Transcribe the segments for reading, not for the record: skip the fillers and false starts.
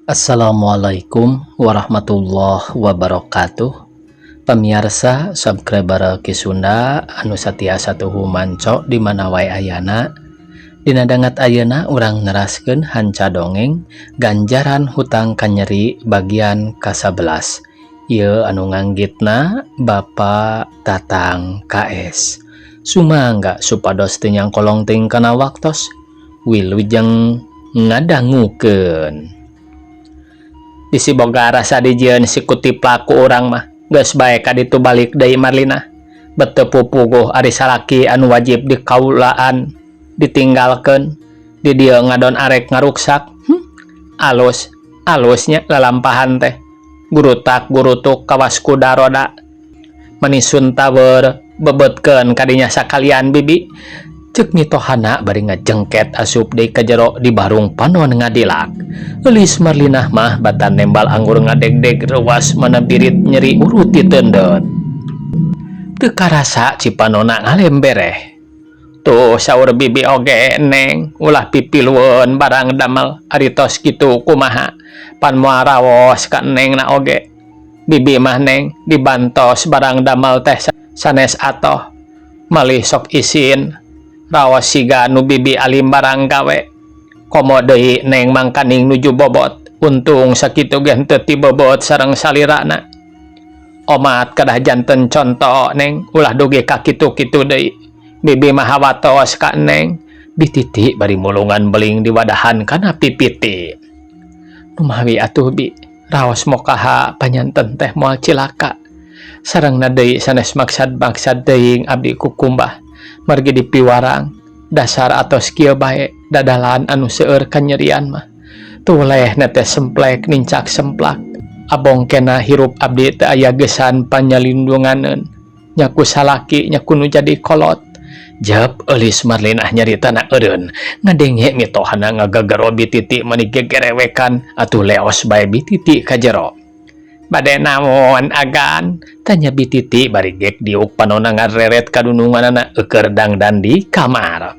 Assalamualaikum warahmatullahi wabarakatuh. Pamiarsa subscriber Ki Sunda anu satia satuhu manco di mana wae ayana. Dina danget ayeuna urang neraskeun hanca dongeng Ganjaran Hutang Kanyeri bagian ka-11. Ieu anu nganggitna Bapak Tatang KS. Sumangga supados teu nyangkolong teuing kana waktos. Wilujeng ngadangukeun. Bisi boga rasa dijieun sikutiplak ku urang mah. Geus bae ka ditu balik deui Marlina. Bet teu pupuguh ari salaki anu wajib dikaulaan ditinggalkeun di dieu ngadon arek ngaruksak. Alus, alus nya lalampahan teh. Gurutak gurutuk kawas kuda roda. Mani suntaweur bebetkeun kadinya sakalian bibi. Ceuk mitohana bari ngajengket asup deui ka jero di barung panon ngadilak. Eulis Marlinah mah batan nembal anggur ngadegdeg reuwas mana birit nyeri urut diteundeut. Teu karasa cipanona ngalembereh. Tuh saur bibi oge neng ulah pipilueun barang damel ari tos kitu kumaha pan moal raos ka nengna oge. Bibi mah neng dibantos barang damel teh sanes atoh malih sok isin. Raos siga nu bibi alim barang gawe. Komo deui neng mangkaning nuju bobot. Untung sakitu ge henteu tibobot sareng salirana. Omat kedah janten conto neng ulah dugi ka kitu-kitu deui. Bibi mah hawatos ka neng. Bititi bari mulungan beling di wadahan kana pipiti. Numawi atuh bi raos mokaha panyanten teh moal cilaka. Sarengna deui sanes maksad-maksad teuing abdi kukumbah. Margi dipiwarang dasar atos kieu bae dadalan anu seueur kanyerian mah. Tuleh netes semplek nincak semplak. Abong kena hirup abdi teu aya gesan panyalindunganeun. Nya ku salaki nya ku nu jadi kolot. Jep eulis Marlinah nyaritana eureun. Ngadenge mitohana ngagagero bititi mani gegerewekan atuh leos bae bititi ka jero. Bade naon agan? Tanya bititi bari gek diuk panona ngareret kadununganana euker dangdan di kamar.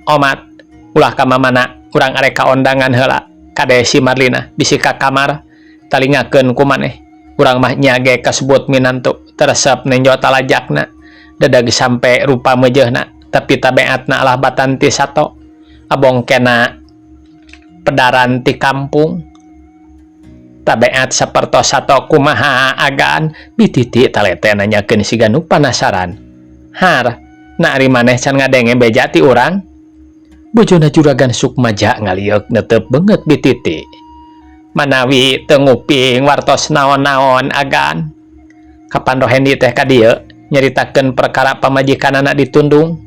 Omat, ulah ka mamana, urang arek ka ondangan heula. Kade si Marlina bisi ka kamar, talingakeun ku maneh. Urang mah nya ge kasebut minantu, teresep nenjo talajakna. Dadag sampe rupa meujeuhna, tapi tabeatna alah batan ti sato. Abong kena pedaran ti kampung. Tabeat sapertos sato kumaha agan? Bititi talete nanyakeun siga nu panasaran. Har, na ari maneh can ngadenge beja ti urang? Bojona Juragan Sukmaja ngalieuk netep beungeut bititi. Manawi teu nguping wartos naon-naon agan. Kapan Rohendi teh ka dieu nyaritakeun perkara pamajikanana ditundung?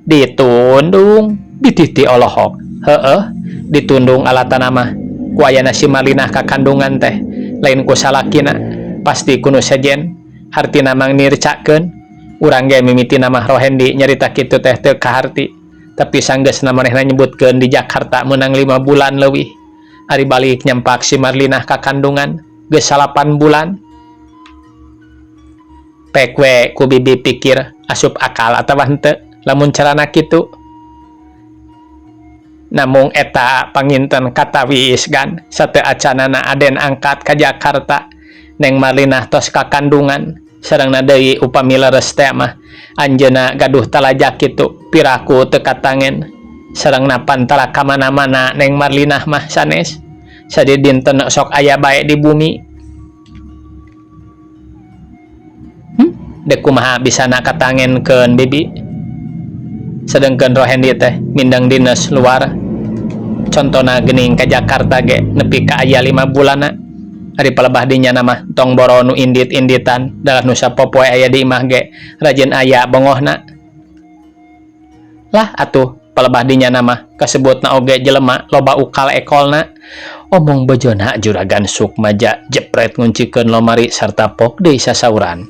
Ditundung? Bititi olohok. Heueuh, ditundung alatana mah. Ku ayana si Marlinah ka kandungan teh lain ku salakina pasti ku nu sejen hartina mang nircakeun. Urang ge mimitina mah Rohendi nyarita kitu teh teu kaharti, tapi sanggeusna manehna nyebutkeun di Jakarta meunang 5 bulan leuwih. Ari balik nyampak si Marlinah ka kandungan geus 8 bulan. Pek we ku bibi pikir asup akal atawa henteu lamun carana kitu. Namung eta panginten katawis gan sateu acanana aden angkat ka Jakarta Neng Marlinah tos ka kandungan. Sarengna deui upami leres teh mah anjeunna gaduh talajak kitu piraku teu katangen. Sarengna pantara ka mana-mana Neng Marlinah mah sanes sadidinten sok aya bae di bumi. Dek kumaha bisana katangenkeun bibi. Sedengkeun Rohendi teh mindeng dinas luar. Contona geuning ka Jakarta ge nepi ka aya 5 bulanna. Ari palebah dinya mah tong boro nu indit-inditan dalah nu sapopoe aya di imah ge rajin aya bongohna. Lah atuh palebah dinya mah kasebutna oge jelema loba ukal ekolna. Omong bojona Juragan Sukmaja jepret nguncikeun lomari sarta pok deui sasauran.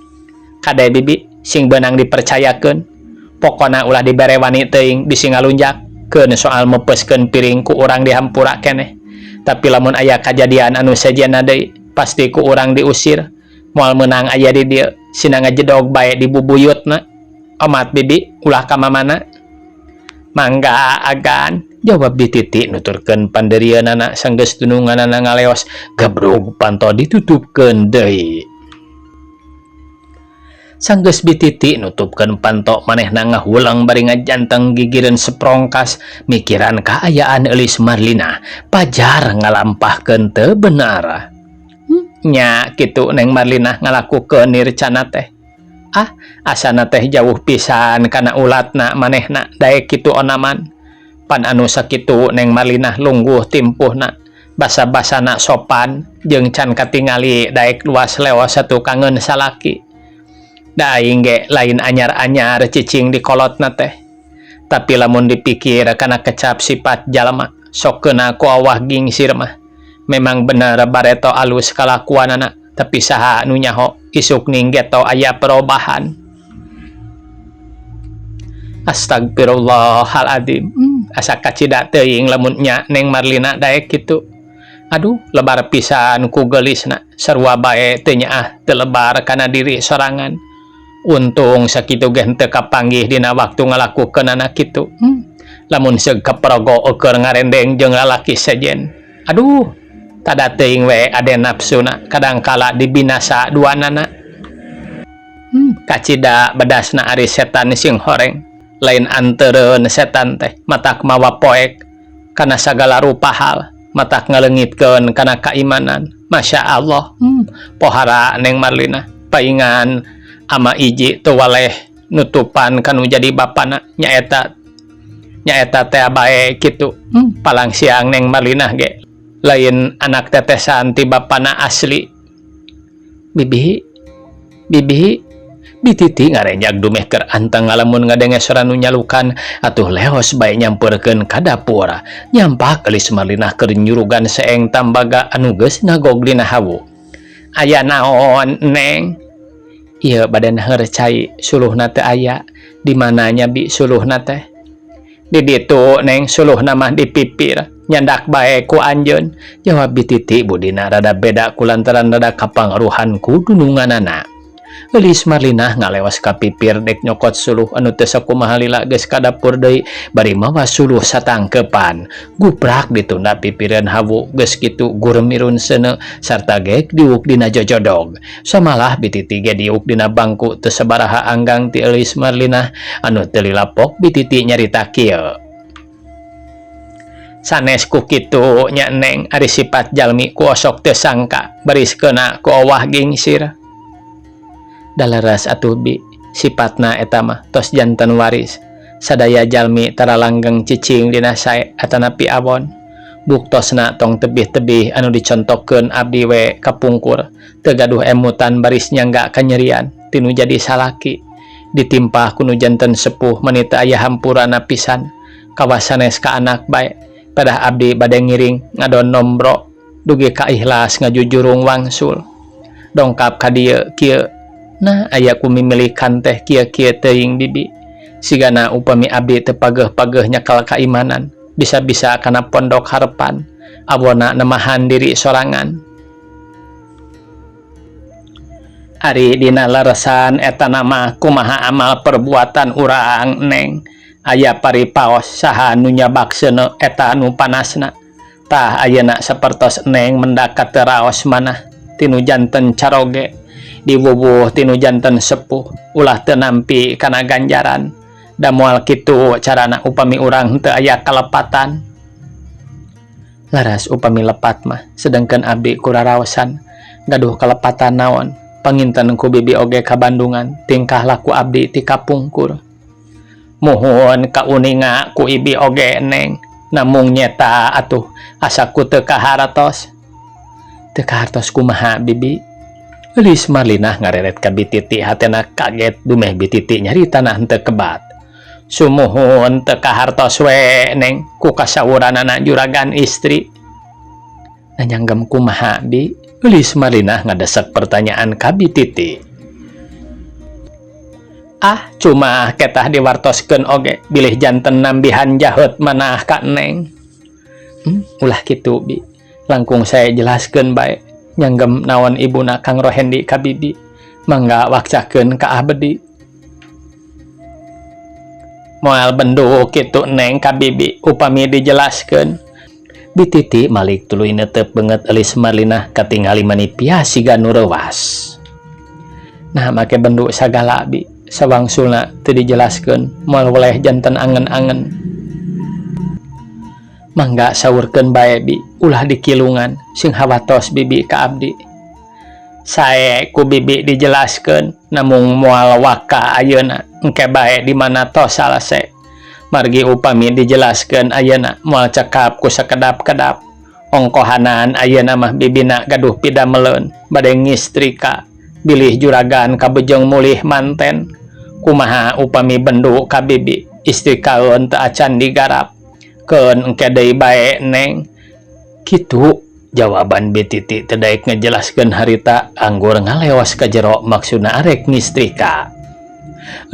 Kade bibi sing beunang dipercayakeun. Pokona ulah dibere wani teuing bisi ngalunjak keun soal meupeuskeun piring ku urang dihampura keneh. Tapi lamun aya kajadian anu sejenna deui pasti ku urang diusir. Moal meunang aya di dieu sina ngajedog bae di bubuyutna. Omat bibi ulah ka mamana. Mangga agan. Jawab Bi Titi nuturkeun pandeurieunana sanggeus dununganana ngaleos gebrug panto ditutupkeun deui. Sanggeus Bi Titi nutupkeun panto manehna ngahuleng bari ngajanteng gigireun seprongkas mikiran kaayaan Eulis Marlina pajar ngalampahkeun teu bener. Nya kitu Neng Marlinah ngalakukeun nircana teh. Ah, asana teh jauh pisan kana ulatna manehna daek kitu onaman. Pan anu sakitu Neng Marlinah lungguh timpuhna basa-basana sopan jeung can katingali daek luas leos satukangeun salaki. Da aing ge lain anyar-anyar cicing di kolotna teh. Tapi lamun dipikir kana kecap sifat jalma sok keuna ku awah gingsir mah. Memang bener bareto alus kalakuanana tapi saha nu nyaho isuk ning geto aya perubahan. Astagfirullahaladzim. Asa kacida teuing lamun nya Neng Marlina daek kitu. Aduh, lebar pisan ku geulisna. Sarua bae teu nyaah teu lebar kana diri sorangan. Untung sakitu ge henteu kapanggih dina waktu ngalakukeunana kitu. Lamun seug kaprogo eueur ngarendeng jeung lalaki sejen. Aduh, tada teuing we ade nafsuna kadangkala dibinasa duanana. Kacida bedasna ari setan sing horeng. Lain anteureun setan teh matak mawa poek kana sagala rupa hal, matak ngaleungitkeun kana kaimanan. Masya Allah, pohara Neng Marlina paingan ama iji teu waleh nutupan kanu jadi bapana nyaeta nyaeta teh bae kitu. Palang siang Neng Marlinah ge lain anak tetesan ti bapana asli. Bibi, bibi. Bi Titi ngarenjag dumeh keur anteng ngalamun ngadenge sora nu nyalukan atuh leos bae nyampeurkeun ka dapur. Nyampak Eulis Marlinah keur nyurugan seeng tambaga anu geus nagog dina hawu. Aya naon, Neng? Ieu bade naheur cai, suluhna teu aya. Di mana nya bi suluhna teh? Di ditu Neng, suluhna mah di pipir. Nyandak bae ku anjeun. Jawab Bi Titi budina rada beda kulantaran rada kapangaruhan ku dununganana. Eulis Marlinah ngalewas ka pipir dek nyokot suluh anu teu sakumaha lila geus ka dapur deui bari mawa suluh satangkepan. Guprak ditunda pipireun hawu geus kitu gurmirun seuneu sarta gek diuk dina jojodog. Samalah Bi Titi ge diuk dina bangku teu sabaraha anggang ti Eulis Marlinah anu teu lilapok Bi Titi nyarita kieu. Sanes ku kitu nya Neng, ari sifat jalmi ku osok teu sangka baris keuna ku owah gingsir. Daleres atuh bi, sipatna eta mah tos janten waris. Sadaya jalmi tara langgeng cicing dina sae atanapi awon. Buktosna tong tebih-tebih anu dicontokeun abdi we kapungkur teu gaduh emutan baris nyangga kanyerian tinu jadi salaki. Ditimpah ku nu janten sepuh meni teu aya hampurana pisan. Kawas sanes ka anak bae. Pedah abdi bade ngiring ngadon nombro dugi ka ikhlas ngajujurung wangsul. Dongkap ka dieu kieu. Nah, aya ku mimilikan teh kieu-kieu teuing bibi. Sigana upami abdi teu pageuh-pageuh nyakal kaimanan, bisa-bisa kana pondok harepan, awona nemahan diri sorangan. Ari dina leresan eta nama kumaha amal perbuatan urang Neng. Aya paripaos saha nu nyabak seuneu eta nu panasna. Tah ayeuna sapertos Neng mendak kateraos manah tinu janten caroge. Diwuwuh tinu janten sepuh ulah teu nampi kana ganjaran. Da moal kitu carana upami urang teu aya kalepatan. Laras upami lepat mah sedengkeun abdi kuraraosan gaduh kalepatan naon panginten ku bibi oge ka Bandungan tingkah laku abdi ti kapungkur. Muhun kauninga ku ibi oge Neng, namung nyeta atuh asa ku teu kahartos. Teu kahartos kumaha bibi? Eulis Marlinah ngareret ka Bi Titi hatena kaget dumeh Bi Titi nyaritana henteu kebat. Sumuhun teu kahartos we Neng ku kasawuranana juragan istri. Nanyanggem kumaha bi? Eulis Marlinah ngadesek pertanyaan ka Bi Titi. Ah, cuma ketah diwartoskeun oge bilih janten nambihan jaheut manah ka Neng. Ulah kitu bi. Langkung saya jelaskeun bae. Nyanggem naon ibuna Kang Rohendi ka bibi. Mangga wakcakeun ka abdi. Moal bendu kitu Neng ka bibi upami dijelaskeun. Bi Titi malik tuluy neuteup beungeut Elis Marlinah katingali mani pias siga nu reuwas. Naha make bendu sagala bi, sawangsulna teu dijelaskeun moal weleh janten angen-angen. Mangga saurkeun bae bi, ulah dikilungan sing hawatos bibi ka abdi. Sae ku bibi dijelaskeun namung moal waka ayeuna engke bae di mana tos salase. Margi upami dijelaskeun ayeuna moal cekap ku sakedap-kedap. Ongkohanan ayeuna mah bibina gaduh pidameleun bade ngistrika bilih juragan kabejeng mulih manten. Kumaha upami bendu ka bibi istrikaeun teu acan digarap. Keun engke deui bae Neng. Kitu jawaban Bi Titi teu daek ngajelaskeun harita anggur ngaleos ka jero maksudna arek ngistrika.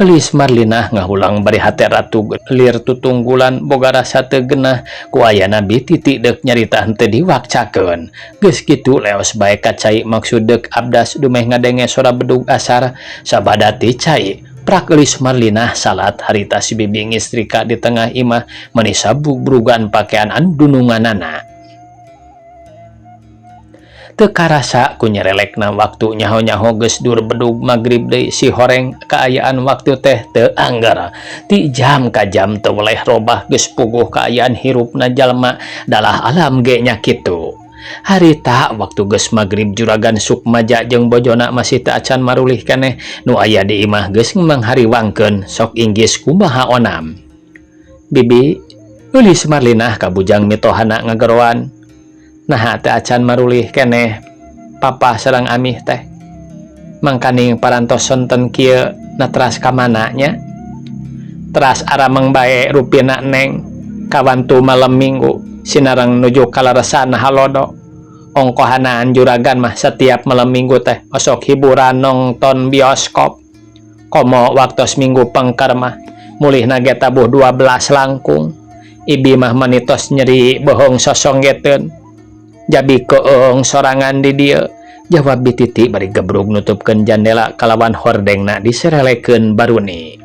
Elis Marlinah ngahulang bari hate ratug lir tutunggulan boga rasa teu genah ku ayana Bi Titi deuk nyarita henteu diwakcakeun. Geus kitu leos bae ka cai maksud deuk abdas dumeh ngadenge sora bedug asar sabada ti cai. Prak Elis Marlinah salat harita si bibi ngistrika di tengah imah meni sabubrugan pakaian anu dununganana. Teu karasa ku nyerelekna waktu nyaho-nyaho geus dur bedug magrib deui si horeng kaayaan waktu teh teu angger. Ti jam ka jam teu weleh robah geus puguh kaayaan hirupna jalma dalah alam ge nya kitu. Harita waktu geus magrib juragan Sukmaja jeung bojona masih teu acan marulih keneh nu aya di imah geus manghariwangkeun sok inggis kumaha onam. Bibi, Eulis Marlinah ka bujang mitohana ngageroan. Naha teu acan marulih keneh papah sareng amih teh. Mangkaning parantos sonten kieu na teras ka mana nya? Teras arameng bae rupina Neng kawantu malem minggu sinareng nuju kaleresan halodo. Ongkohanaan juragan mah setiap malam minggu teh osok hiburan nongton bioskop. Komo waktos minggu pengker mah mulihna ge tabuh 12 langkung. Ibi mah manitos nyeri bohong sosonggeteun. Jabi keung sorangan di dieu. Jawab Bi Titi bari gebrug nutupkeun jandela kalawan hordengna diserelekeun baruni.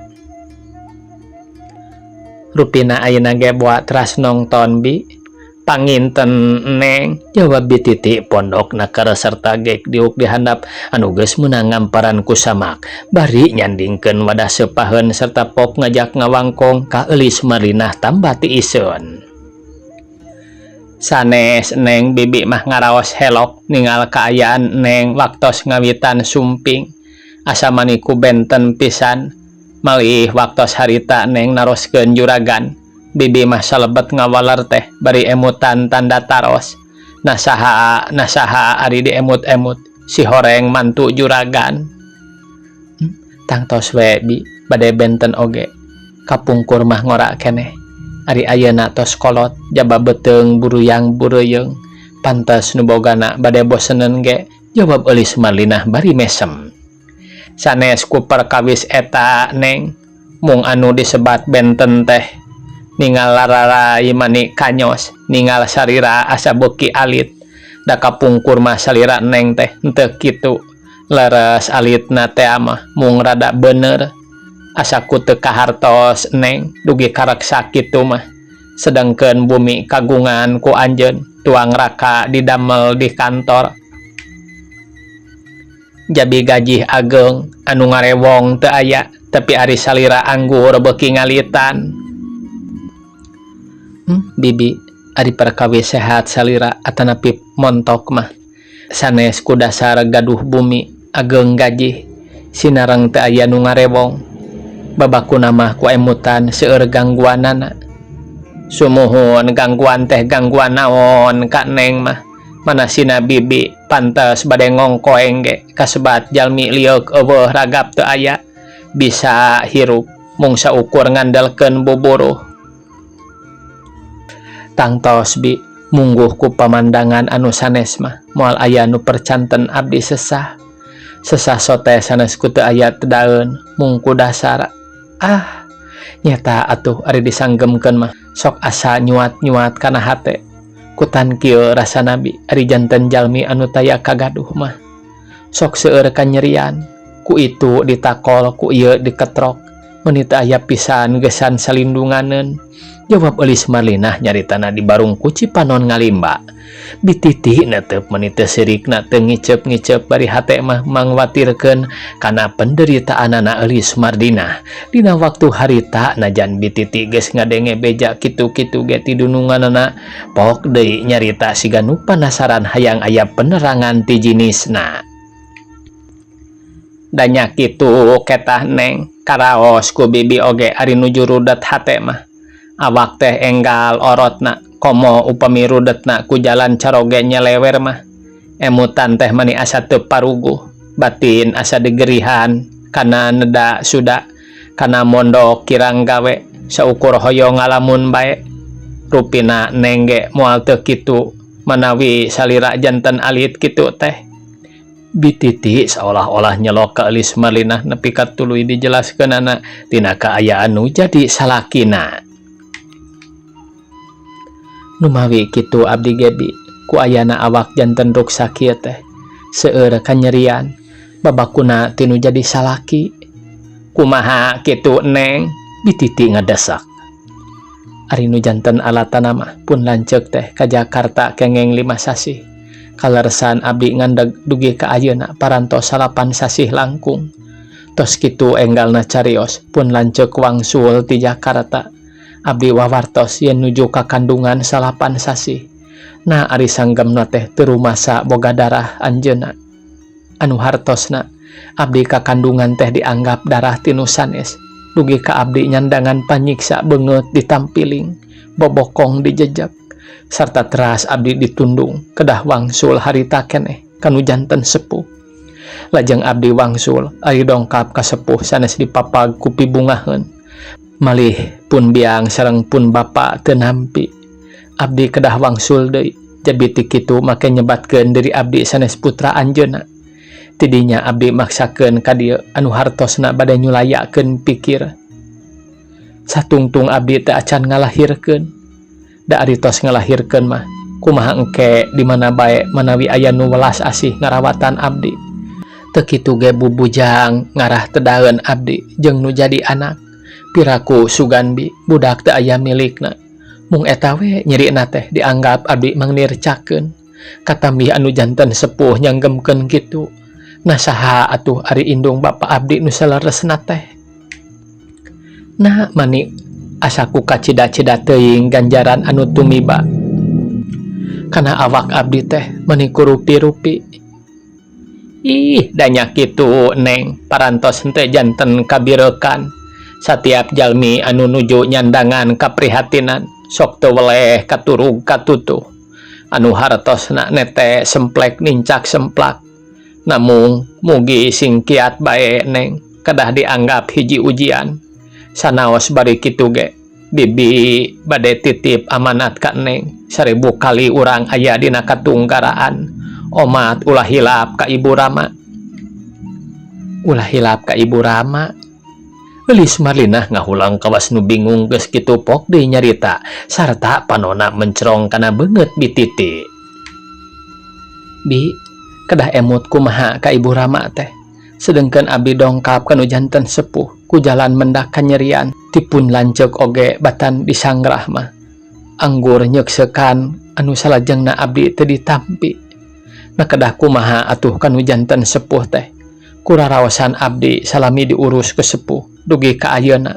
Rupina ayeuna ge boa teras nongton bi. Panginten Neng, jawab Bi Titi pondokna kareserta gek diuk di handap anu geus meunang ngamparan ku samak. Bari nyandingkeun wadah seupaheun serta pok ngajak ngawangkong ka Eulis Marlinah tambah tiiseun. Sanes Neng bibi mah ngaraos helok ningal kaayaan Neng waktos ngawitan sumping. Asa maniku benten pisan malih waktos harita Neng naroskeun juragan. Bibi mah salebet ngawaler teh bari emutan tanda taros. Nasaha nasaha ari diemut-emut si horeng mantu juragan. Tangtos we bi bade benten oge. Kapungkur mah ngora keneh. Ari ayeuna tos kolot jaba beuteung buruyang bureuyeung. Pantes nu bogana bade boseneun ge, jawab Eulis Marlinah bari mesem. Sanes ku perkawis eta Neng, mung anu disebat benten teh. Ningal lararai mani kanyos, ningal sarira asa beuki alit. Da kapungkur mah salira Neng teh henteu kitu. Leres alitna teh mah mung rada bener. Asa ku teu kahartos Neng dugi kareksa kitu mah. Sedengkeun bumi kagungan ku anjeun tuang raka didamel di kantor. Jabi gajih ageng anu ngarewong teu aya tapi ari salira anggur beuki ngalitan. Bibi ari perkawis sehat salira atanapi montok mah. Sanes ku dasar gaduh bumi ageng gajih sinareng teu aya nu ngarewong. Babakuna mah ku emutan seueur gangguanana. Sumuhun gangguan teh gangguan naon ka Neng mah. Manasina bibi pantes bade ngongkoeng ge kasebat jalmi lieuk eueuh ragap teu aya. Bisa hirup mung saukur ngandelkeun buburuh. Tangtos bi mungguh ku pamandangan anu sanes mah moal aya nu percanten abdi sesah. Sesah sote sanes ku teu aya tedaeun mung ku dasar. Ah, nyata atuh ari disanggemkeun mah sok asa nyuat-nyuat kana hate. Kutan kieu rasa nabi ari janten jalmi anu taya kagaduh mah. Sok seueur kanyerian, ku itu ditakol, ku ieu diketrok. Meni teu aya pisan gesan salindunganeun. Jawab Eulis Marlinah nyaritana dibarung ku Cipanon ngalimba. Bi Titi netep meni teu sirikna teu ngiceup-ngiceup bari hate mah mangwatirkeun kana penderitaanana Eulis Mardinah. Dina waktu harita najan Bi Titi geus ngadenge beja kitu-kitu ge ti dununganana pok deui nyarita siga nu panasaran hayang aya penerangan ti jinisna. Da nya kitu ketah Neng, karaos ku bibi oge ari nuju rudet hate mah. Awak teh enggal orotna, komo upami rudetna ku jalan caroge nyelewer mah. Emutan teh mani asa teu paruguh, batin asa digerihan kana neda suda, kana mondok kirang gawe, saukur hoyong ngalamun bae. Rupina Neng ge moal teu kitu manawi salira janten alit kitu teh. Bi Titi seolah-olah nyelok ka Eulis Marlinah nepi ka tuluy dijelaskeunana tina kaayaan nu jadi salakina. Numawi kitu abdi ge Bi, ku ayana awak janten ruksa kieu teh. Seueur kanyerian, babakuna ti nu jadi salaki. Kumaha kitu Neng? Bi Titi ngadesak. Ari nu janten alatana mah pun lanceuk teh ka Jakarta kengeng 5 sasih. Kaleresan abdi ngandeg dugi ka ayeuna parantos 9 sasih langkung. Tos kitu enggalna carios pun lanceuk wangsul ti Jakarta. Abdi wawartos yen nuju ka kandungan 9 sasih. Nah ari sanggemna teh teu rumasa boga darah anjeunna. Anu hartosna abdi ka kandungan teh dianggap darah ti nu sanes. Dugi ka abdi nyandangan panyiksa beungeut ditampiling, bobokong dijejek, sarta teras abdi ditundung kedah wangsul harita keneh kanu janten sepuh. Lajeng abdi wangsul ari dongkap ka sepuh sanes dipapag ku pibungaheun. Malih pun biang sareng pun bapa teu nampi. Abdi kedah wangsul deui, jabi ti kitu make nyebatkeun diri abdi sanes putra anjeunna. Tidinya abdi maksakeun ka dieu anu hartosna bade nyulayakeun pikir. Satungtung abdi teu acan ngalahirkeun. Da ari tos ngalahirkeun mah kumaha engke di mana bae manawi aya nu welas asih ngarawatan abdi. Teu kitu ge bubujang ngarah teu daeun abdi jeung nu jadi anak. Piraku sugan bi budak teu aya milikna. Mung eta we nyerina teh dianggap abdi mangnircakeun. Katambi anu janten sepuh nyanggemkeun kitu. Nah saha atuh ari indung bapa abdi nu saleresna teh. Nah mani asaku kacida-cida teuing ganjaran anu tumiba. Kana awak abdi teh mani kurupi-rupi. Ih, danya kitu Neng, parantos henteu janten kabirekan. Satiap jalmi anu nuju nyandangan kaprihatinan sok teu weleh katurug katutuh. Anu hartosna nete semplek nincak semplak. Namung mugi sing kiat bae Neng, kedah dianggap hiji ujian. Sanaos bari kitu ge, bibi bade titip amanat ka Neng. 1000 kali urang aya dina katunggaraan. Omat ulah hilap ka Ibu Rama. Ulah hilap ka Ibu Rama. Eulis Marlinah ngahulang kawas nu bingung geus kitu pok deui nyarita sarta panona mencerong kana beungeut Bi Titi. Bi, kedah emut kumaha ka Ibu Rama teh. Sedengkeun abdi dongkap kanu janten sepuh ku jalan mendak kanyerian tipun lanceuk oge batan disangrah mah. Anggur nyeuksekan anu salajengna abdi teu ditampi. Nah kedah kumaha atuh kanu janten sepuh teh. Kuraraosan abdi salami diurus ke sepuh dugi ka ayeuna.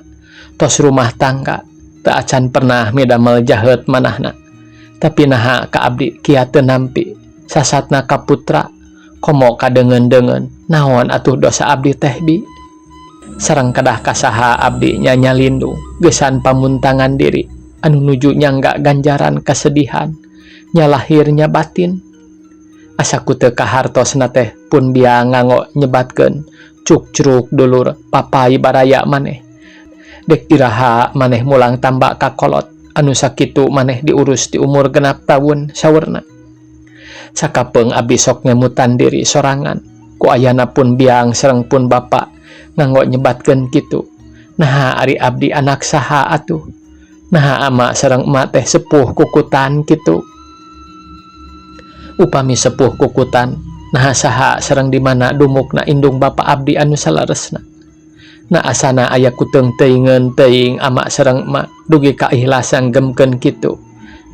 Tos rumah tangga teu acan pernah midamel jaheut manahna. Tapi naha ka abdi kiat teu nampi. Sasatna ka putra komo kadeungeun-deungeun naon atuh dosa abdi teh bi. Sareng kedah kasaha abdi nyanyalindung gesan pamuntangan diri anu nuju nyangga ganjaran kesedihan nya lahirnya batin. Asa ku teu kahartosna teh pun biang nganggo nyebatkeun cukcruk dulur papai baraya maneh. Dek iraha maneh mulang tambak ka kolot anu sakitu maneh diurus di umur 6 tahun saurna. Sakapeung abdi sok ngemutan diri sorangan ku ayana pun biang sareng pun bapa nganggo nyebatkeun kitu. Naha ari abdi anak saha atuh? Naha ama sareng emak teh sepuh kukutan kitu. Upami sepuh kukutan, naha saha sareng di mana dumukna indung bapa abdi anu saleresna. Na asana aya kuteung-teuingeun teuing ama sareng emak dugi ka ikhlas nanggemkeun kitu.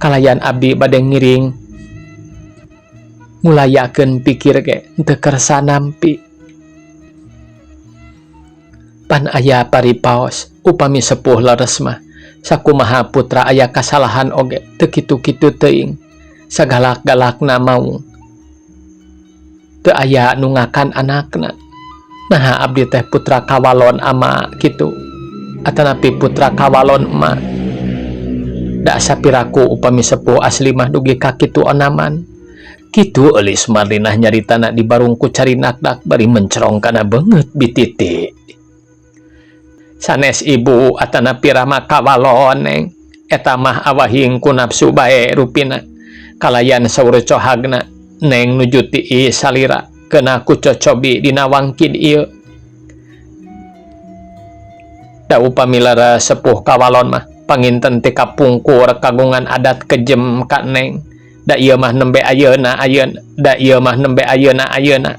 Kalayan abdi bade ngiring ngulayakeun pikir ge henteu kersa nampi. Pan aya paripaos upami sepuh leres mah sakumaha putra aya kasalahan oge teu kitu-kitu teuing sagalak-galakna maung teu aya nu ngakan anakna. Naha abdi teh putra kawalon ama kitu atanapi putra kawalon emak da asa piraku upami sepuh asli mah dugi ka kitu onaman. Kitu Eulis Marlinah nyaritana dibarung ku carinakdak bari mencerong kana beungeut Bi Titi. Sanes ibu atanapi rama kawalon neng eta mah awahing ku nafsu bae rupina kalayan saur cohagna neng nuju tiis salira kena ku cocobi dina wangkid ieu. Da upami leres sepuh kawalon mah panginten ti kapungkur kagungan adat kejem ka neng da ieu mah nembe ayeuna ayeuna da ieu mah nembe ayeuna ayeuna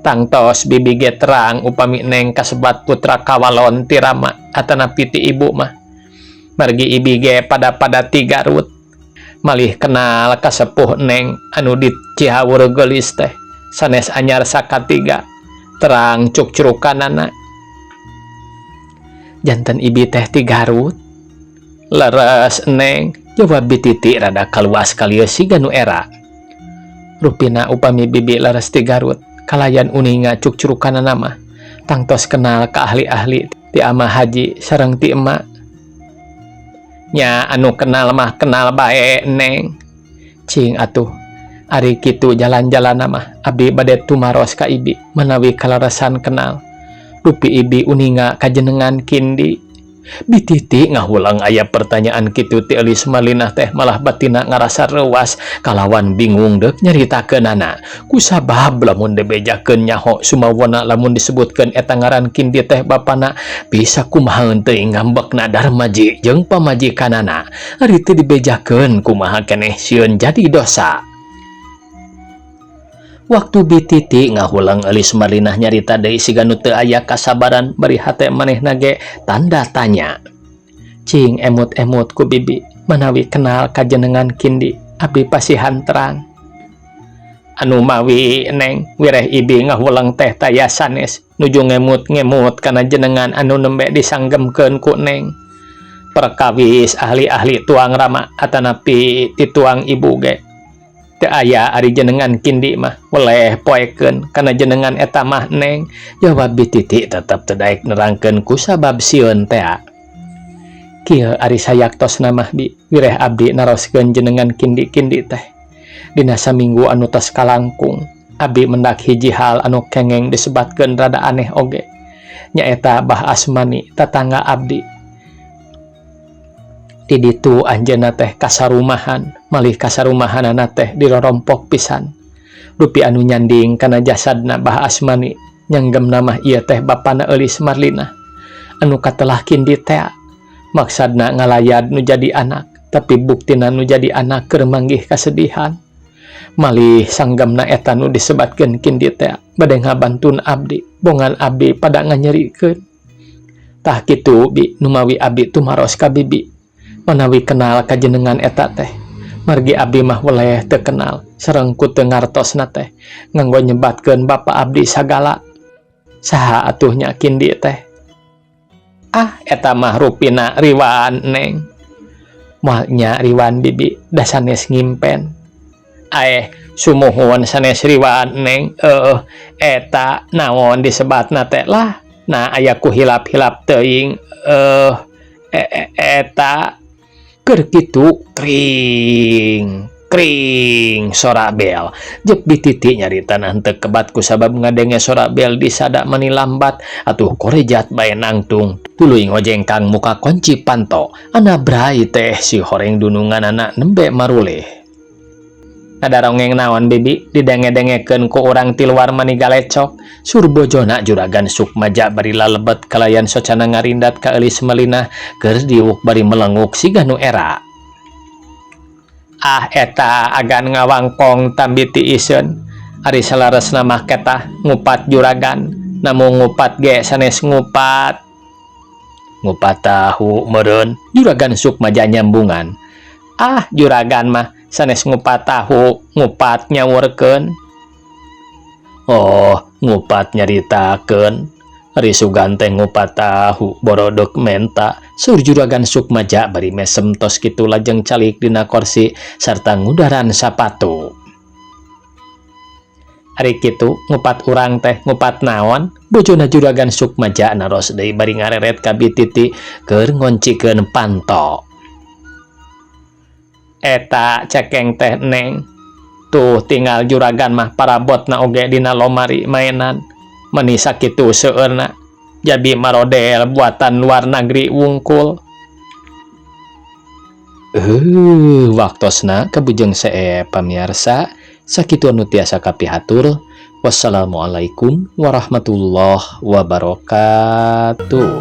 tangtos bibi ge terang upami neng kasebat putra kawalon ti rama atanapi ti ibu mah margi ibi ge pada-pada ti Garut malih kenal ka sepuh neng anu di Cihaur Geulis teh sanes anyar sakatiga terang cukcrukanana janten ibi teh ti Garut leres neng jawab Bi Titi rada kaluas kalieu siga nu era rupina upami bibi leres ti Garut kalayan uninga cukcrukanana mah tangtos kenal ka ahli-ahli ti ama haji sareng ti emak nya anu kenal mah kenal bae neng cing atuh ari kitu jalan-jalan mah abdi bade tumaros ka ibi manawi kaleresan kenal rupi ibi uninga kajenengan kindi. Bi Titi ngahulang aya pertanyaan kitu ti Eulis Marlinah teh malah batina ngarasa reuas kalawan bingung deuk nyaritakeunana kusabab lamun dibejakeun nyaho sumawona lamun disebutkeun eta ngaran kindi teh bapana bisa kumaha teuing ngambekna Darmaji jeung pamajikanana ari teu dibejakeun kumaha keneh sieun jadi dosa. Waktu Bi Titi ngahulang Eulis Marlinah nyarita deui siga nu teu aya kasabaran bari hate manehna ge tanda tanya. Cing emut-emut ku bibi manawi kenal kajenengan kindi abdi pasihan terang. Anu mawi neng wireh ibi ngahulang teh taya sanes nuju ngemut-ngemut kana jenengan anu nembe disanggemkeun ku neng. Perkawis ahli-ahli tuang rama atanapi tituang ibu ge teu aya ari jenengan kindi mah weleh poekeun kana jenengan eta mah neng jawab Bi Titi tetep teu daek nerangkeun kusabab sieun tea. Kieu ari sayaktosna mah bi wireh abdi naroskeun jenengan kindi-kindi teh dina saminggu anu tos kalangkung abdi mendak hiji hal anu kengeng disebatkeun rada aneh oge nyaeta Bah Asmani tatangga abdi. Di ditu anjeunna teh kasarumahan malih kasarumahanana teh dirorompok pisan rupi anu nyanding kana jasadna Bah Asmani nyanggemna mah ieu teh bapana Eulis Marlinah anu katelah kindi tea maksadna ngalayad nu jadi anak tapi buktina nu jadi anak keur manggih kasedihan malih sanggemna eta nu disebatkeun kindi tea bade ngabantun abdi bongan abdi pada nganyerikeun tah kitu bi numawi abdi tumaros ka bibi manawi kenal kajenengan eta teh margi abdi mah weleh teu kenal sareng ku teu ngartosna teh nganggo nyebatkeun bapa abdi sagala saha atuh nya kindi teh ah eta mah rupina riwan neng moal nya riwan bibi da sanes ngimpen aeh sumuhun sanes riwan neng eta naon disebatna teh lah nah aya ku hilap-hilap teuing eta keur kitu kring kring sora bel jep Bi Titi nyaritana henteu kebat kusabab ngadenge sora bel disada mani lambat atuh korejat bae nangtung tuluy ngojengkang muka kunci panto anabrai teh si horeng dununganana nembe maruleh. Ngadarongeng naon bibi didenge-dengekeun ku urang ti luar mani galecok sur bojona juragan Sukmaja bari lalebet kalayan socana ngarindat ka Eulis Marlinah keur diuk bari melenguk siga nu era. Ah eta agan ngawangkong tambi tiiseun ari salaresna mah ketah ngupat juragan namun ngupat ge sanes ngupat. Ngupat tahu meureun, Juragan Sukmaja nyambungan. Ah, Juragan mah sanes ngupat tahu, ngupat nyawurkeun. Oh, ngupat nyaritakeun. Ari sugan teh ngupat tahu borodok menta, saur Juragan Sukmaja bari mesem tos kitu lajeng calik dina korsi sarta ngudaran sapatu. Ari kitu ngupat urang teh ngupat naon? Bojona Juragan Sukmaja naros deui bari ngareret ka Bi Titi keur ngoncikeun panto. Eta cekeng teh, Neng. Tuh tinggal Juragan mah parabotna oge dina lomari mainan. Meni sakitu seueurna. Jadi marodel buatan luar negeri wungkul. Waktosna kabujeng seep, pamiarsa. Sakitu anu tiasa kapihatur. Wassalamualaikum warahmatullahi wabarakatuh.